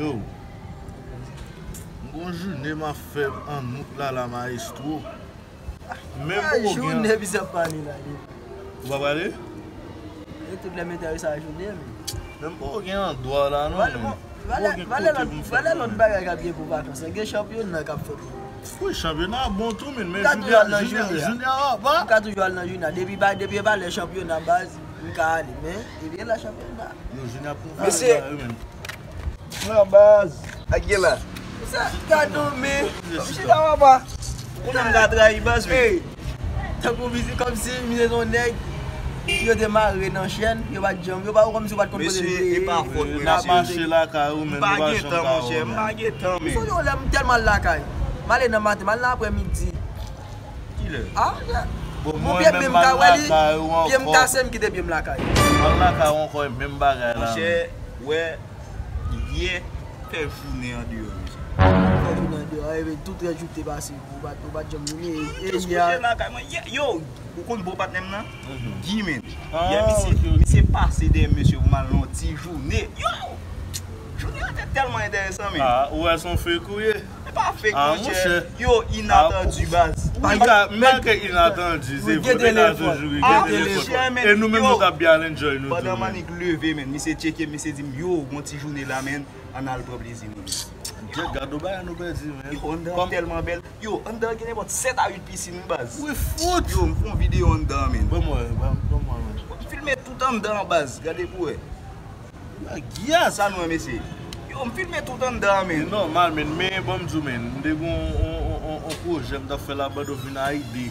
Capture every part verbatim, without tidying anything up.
Yo, m gon jounen m ap fè an out la, la, maestro. Men m poko gen. Jounen, misye ap pale la, li. Ou pa prale? E tout lè m enterese a jounen, men. Men m poko gen andwa la, non, men. Valè, valè, valè lòt, valè lòt bagay k ap gen pou vakans lan. Gen chanpyona k ap fèt. Wi, chanpyona bon tou, men, men jounen, jounen, jounen a pa. M ka toujou al nan jounen. Depi ba, depi e pa lè chanpyona, baz, m ka ale, men depi e lè chanpyona. Yo, jounen ap pran valè la, wi, men. Nan baz. Ak gen la. Sa gade w, men. Kòmsi ta papa. Ou nan ka trayi baz, men. Tankou mizik, kòmsi misye se yon nèg yo te mare nan chèn, yo pa t janm, yo pa, kòmsi yo pa t konn kote l ye. Mesye, e pa fòt mwen, mesye. N ap mache lakay ou, men nou pa janm ka wè w, men. M pa gen tan, monchè, m pa gen tan, men. Ou sonje yon lè m tèlman al lakay. M ale nan maten, m al nan aprèmidi. Kilè? Ah, yeah. Bon, mwen menm m al lakay ou ankò. Pye m kase, m kite pye m lakay. M al lakay ou ankò, e menm bagay la. Monchè, wè, yè, fè jounen andeyò, mesye. Fè jounen andeyò, e, tout rès jou te pase, ou pa t, ou pa t janm vini, e, e, yè. Kouche lakay mwen, yè, yo, ou konn bon patnè m nan? Guy, men. Yè, misye, misye pase dèyè m, mesye, pou m al nan yon ti jounen. Yo! Jounen an te tèlman enteresan, men. Ah, ou wè se yon fake ou ye? E pa fake, monchè. Yo, inatandi, baz. Wi, men ke inatandi, se vre, men ka toujou gen telefòn. E nou menm nou t ap byen al enjoy nou tou, men. Pandan Manik leve, men, misye tcheke m, misye di m, yo, gon ti jounen la, men, ann al pran plezi nou. Gad yon bagay nou pèdi, men. Yo, anndan an tèlman bèl. Yo, anndan an gen nenpòt sèt a uit pisin, wi, baz. Wi, fout! Yo, m fè yon videyo anndan an, men. Ban mwen, ban, ban mwen, men. M filme tout anndan an, baz. Gade pou wè. Sa nou wè, mesye. Yo, m filme tout anndan an, men. E nòmal, men, men, ban m di w, men, m te gen yon, yon, yon, yon, yon pwojè m t ap fè la, pandan w vin a ide.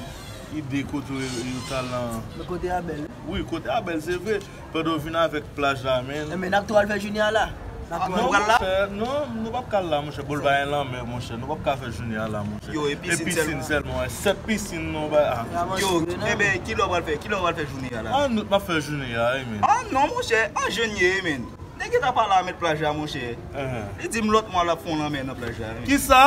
Ide kote yo, yo t al nan. Men kote a bèl, wi. Wi, kote a bèl, se vre. Pandan w vin avèk plaj la, men. E, men n ap tou al fè jounen an la. N ap tou al la. Non, monchè, non, nou p ap ka al la, monchè. Bon, l pa gen lanmè, monchè. Nou p ap ka fè jounen an la, monchè. Yo, e pisin sèlman. E pisin sèlman, wè. Sèt pisin, non, ba, ah. Yo, enben, kilè w pral fè, kilè w pral fè jounen an la? An out m ap fè jounen an, wi, men. Ah, non, monchè, an janye, men. Nèg yo ta pale a mèt plaj la, monchè. Li di m lòt mwa l ap fè yon lanmè nan plaj la, wi. Kisa?